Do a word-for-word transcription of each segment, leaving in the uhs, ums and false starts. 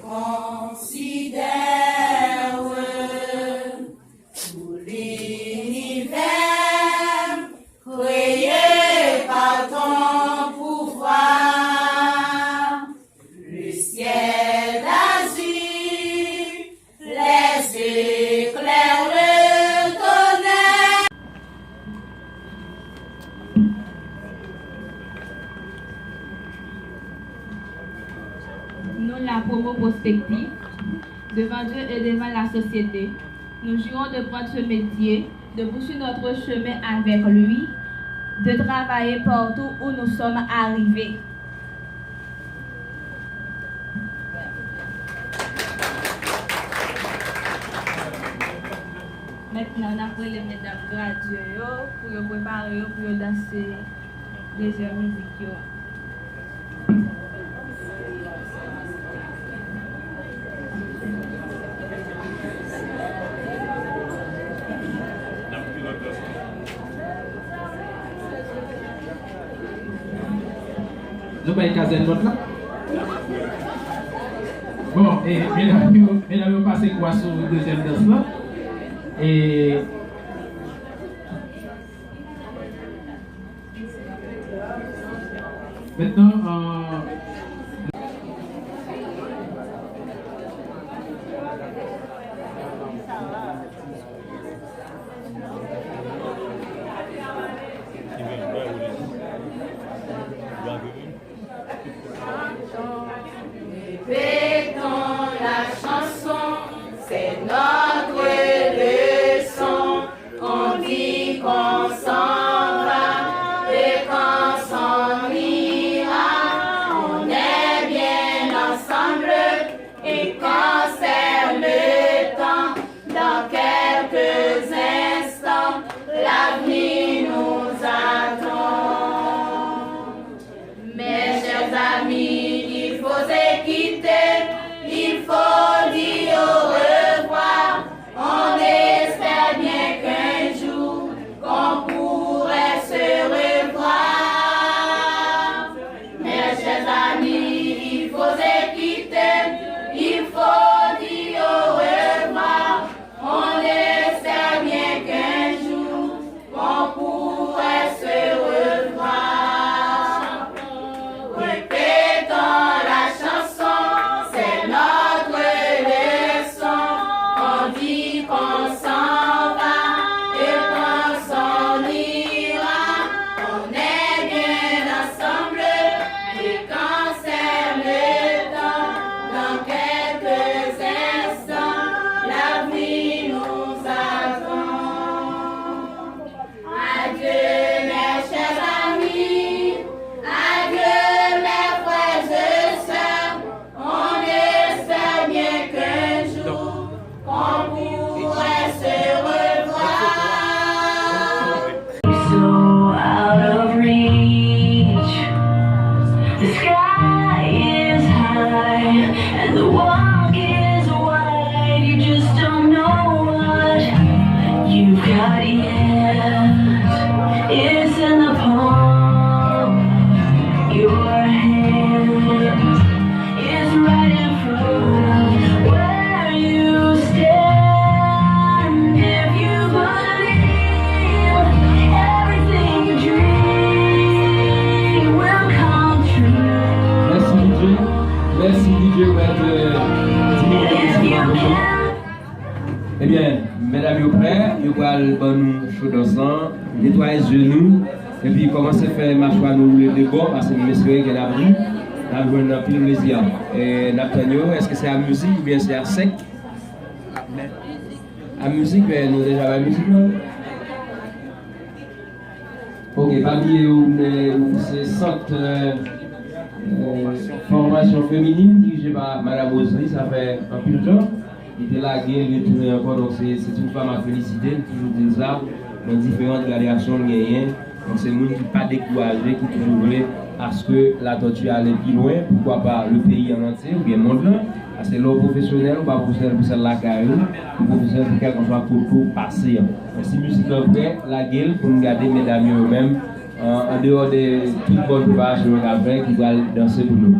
Konsidere tout linivè kreye pa ton pouvwa. Le ciel azur, les éclairs, le tonnerre. Nous, la promo prospective, devant Dieu et devant la société, nous jurons de prendre ce métier, de poursuivre notre chemin avec lui, de travailler partout où nous sommes arrivés. Mentnan, n ap rele medam gradye yo pou yo prepare yo pou yo danse dezyèm mizik yo a. Nou bay kazèn nòt la. Bon, e, medam yo, medam yo pase kwa sou dezyèm dans lan. E mentnan, euh, Répétons la chanson, c'est notre leçon. On dit qu'on s'en va et qu'on s'en ira. On est bien ensemble et quand c'est le temps, dans quelques instants, l'avenir nous attend. Mes chers amis, il faut se quitter, il faut dire au revoir. On espère bien qu'un jour, qu'on pourrait se revoir. Mes chers amis, il faut se quitter, il faut dire au revoir. On espère bien qu'un jour, qu'on pourrait se revoir. Répétons la chanson, c'est notre leçon. On dit qu'on s'en va et qu'on s'en ira. On est bien ensemble et quand c'est le temps, dans quelques instants, l'avenir nous attend. Adieu, mes chers amis, adieu, mes frères et sœurs, on espère bien qu'un jour, qu'on pourrait se revoir. So out of reach, the sky is high and the walk is wide. You just don't know what you've got yet. It's in the palm of your hand. It's right in front of where you stand. If you believe, everything you dream will come true. Mèsi D J. Mèsi D J. Mèt, euh, ti minit. If you can. Ebyen, medam yo prè, yo pral ban nou cho dans lan, netwaye zye nou, epi kòmanse fè machwa nou woule de bò, paske m espere ke n ap ri, n ap jwenn anpil plezi. E, n ap tann yo, èske se a mizik oubyen se a sèk? A mizik, men nou deja bay mizik, non? Ok, pa bliye ou, men ou se sant, euh, euh, fòmasyon feminin dirije pa Madam Roselie, sa fè anpil tan. Li te lage l, li retounen ankò, donk se, se yon fanm a felisite, li toujou di l sa, nan diferan gradyasyon l genyen. Donk se moun ki pa dekouraje, ki toujou vle aske Latòti ale pi lwen, poukwa pa le peyi an antye, oubyen mond lan. Paske lè w pwofesyonèl, ou pa pwofesyonèl pou sèl lakay ou, ou pwofesyonèl pou kèlkanswa kote w pase an. Men si mizik lan prè, lage l pou n gade medam yo, yo menm, an, an deyò de tout bòn preparasyon yo ka fè, ki pral danse pou nou.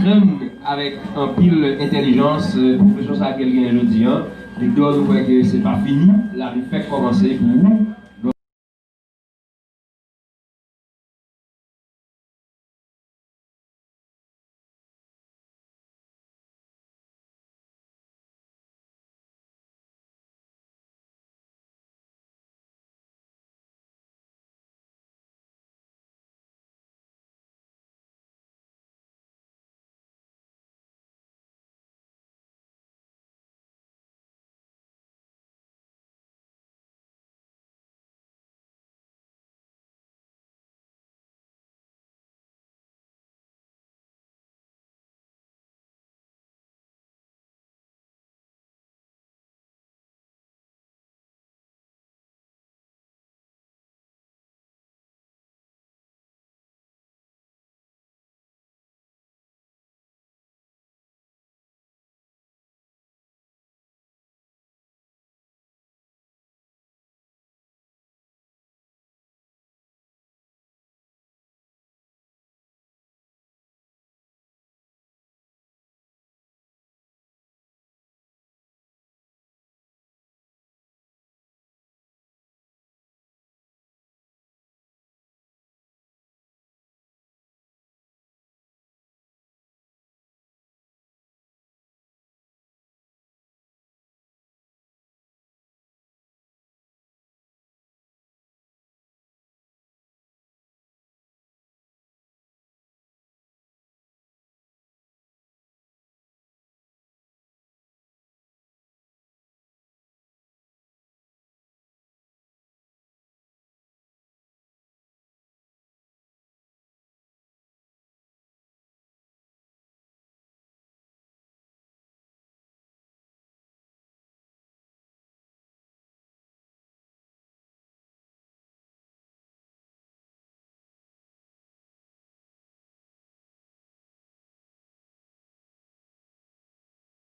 Jèn avèk anpil entèlijans, pwofesyon sa ke l genyen jodi a. Victor, nou kwè ke se pa fini, lavi fèk kòmanse pou ou.